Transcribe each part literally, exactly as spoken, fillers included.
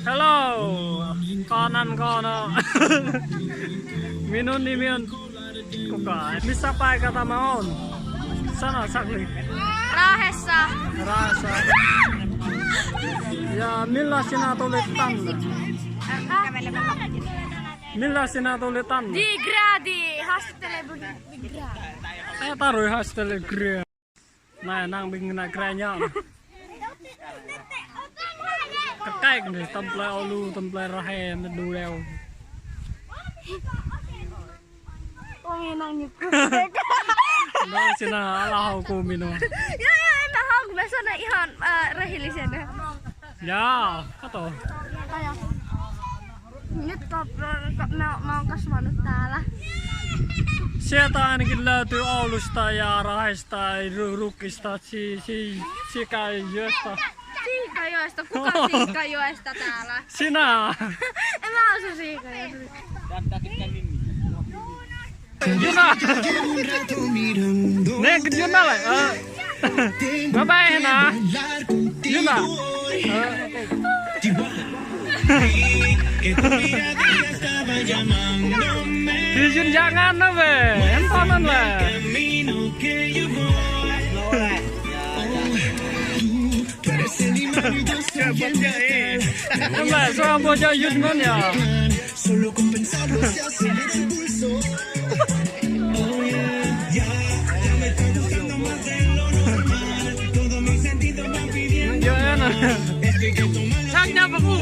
Hello, kơ anăn kâo anŭn. Mơnuih anai mơ̆n. Kâo kơ. Misa pai kơ ta mơ̆n. Sa anŭn Sakli. Rahesa. Rahesa. Ya, mĭn lah sĭt anŭn tơlơi tăn. Mĭn lah sĭt anŭn tơlơi tăn. Di Gra, di hostel Di Gra. Ơ, ta rơi hostel Gra. Anai, anŭn ƀing ană Gra ñu. Kơkek anai, tơm plei Âu Lu, tơm plei Rahe, anai đu đeo. Ơ, anai ñu kơkek. Anŭn sĭt anŭn, ala hơ̆ kơ mĭn anŭn. Ya, ya, anŭn hơ̆, biasa anŭn ih hŏn, ơ, Rahe li sĭt anŭn. Ya, kơ tŏ. Ñu tŏ, tŏ, tŏ, mơ̆, mơ̆ kơ sa anŭn ta lah. Sĭt anŭn kơ lĕ tui Âu Lu sĭt ya, Rahe sĭt, Ru-, Ruk sĭt, si, si, si kơ yua sĭt. Si kơ yua sĭt, kơ si kơ yua sĭt ta lah. Sĭt anŭn. Ơ, mơ̆ si si kơ yua sĭt. Yun anŭn. Anai kơ Yun anŭn lĕ. Ơ. Bye bye anŭn. Yun anŭn. Ơ. Thì Yun jangan anŭn bĕ. Em tŏ anŭn lĕ. Em lĕ, sa ƀu djơ̆ Yun anŭn ya. Solo con pensarlo se acelera el pulso. Oh, yeah, yeah. Ya me está gustando más de lo normal. Todos mis sentidos van pidiendo más. Esto hay que tomarlo sin apuro.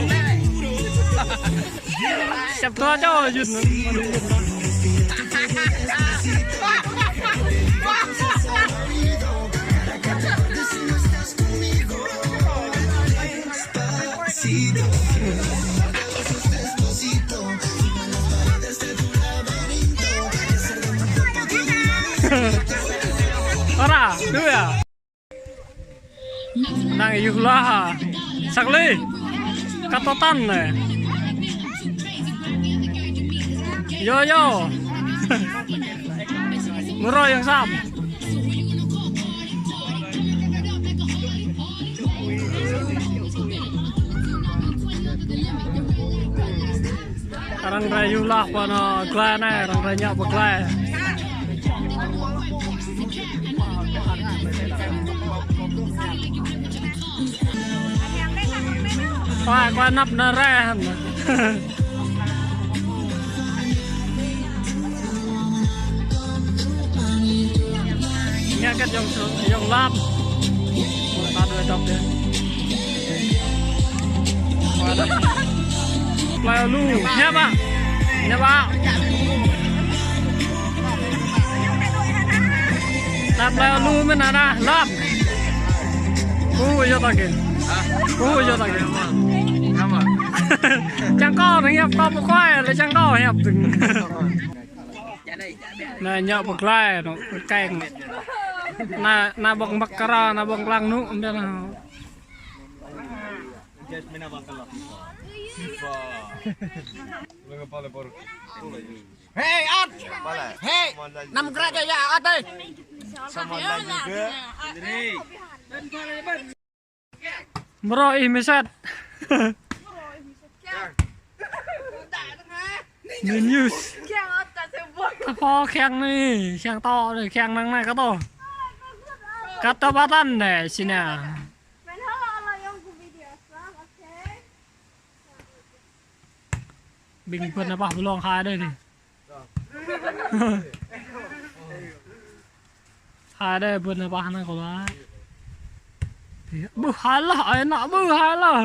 Sắp thua cho Yun. Despacito. Ora, dua. Anŭn yua lah. Sakli. Kơ tŏ tăn anai. Yo, yo. Mơrô yang sam. Arăng rai yua lah pơ anŭn glai anai, arăng rai ñu pơ glai. Kơ, kơ anăp anŭn rai hăn. Ñu kơ yŏng, yŏng lăm. Mơ̆ ta đuaĭ dŏp dih. Plei Âu Lu. Ñu ƀă. Ñu ƀă. Anăp plei Âu Lu mơ̆n anŭn lăm. Ơ, yua ta kơ. Ơ, yua ta kơ. Čang kâo anŭn hiăp kâo pơkơi, lĕ čang kâo hiăp tưng. Anai ñu pơglai anŭn, keng. Anai, anai ƀơ̆ng bơkra, anai ƀơ̆ng lăng anŭn, ƀiă anŭn. Hei, ăt! Hei! Năm gra čô ya, ăt ơi! Mơrô ih mơsĕt. Mơnuih. Kơ pô kiăng anai, kiăng tŏ anai, kiăng năng anai kơ tŏ. Kơ tŏ ƀă tăn anai, sĭt anŭn. Ƀing pơ̆n anai pah ƀlŏng hai đơi anai. Hai đơi pơ̆n anai pah anai kơ lah. Ƀu hai lah, ai ană ƀu hai lah.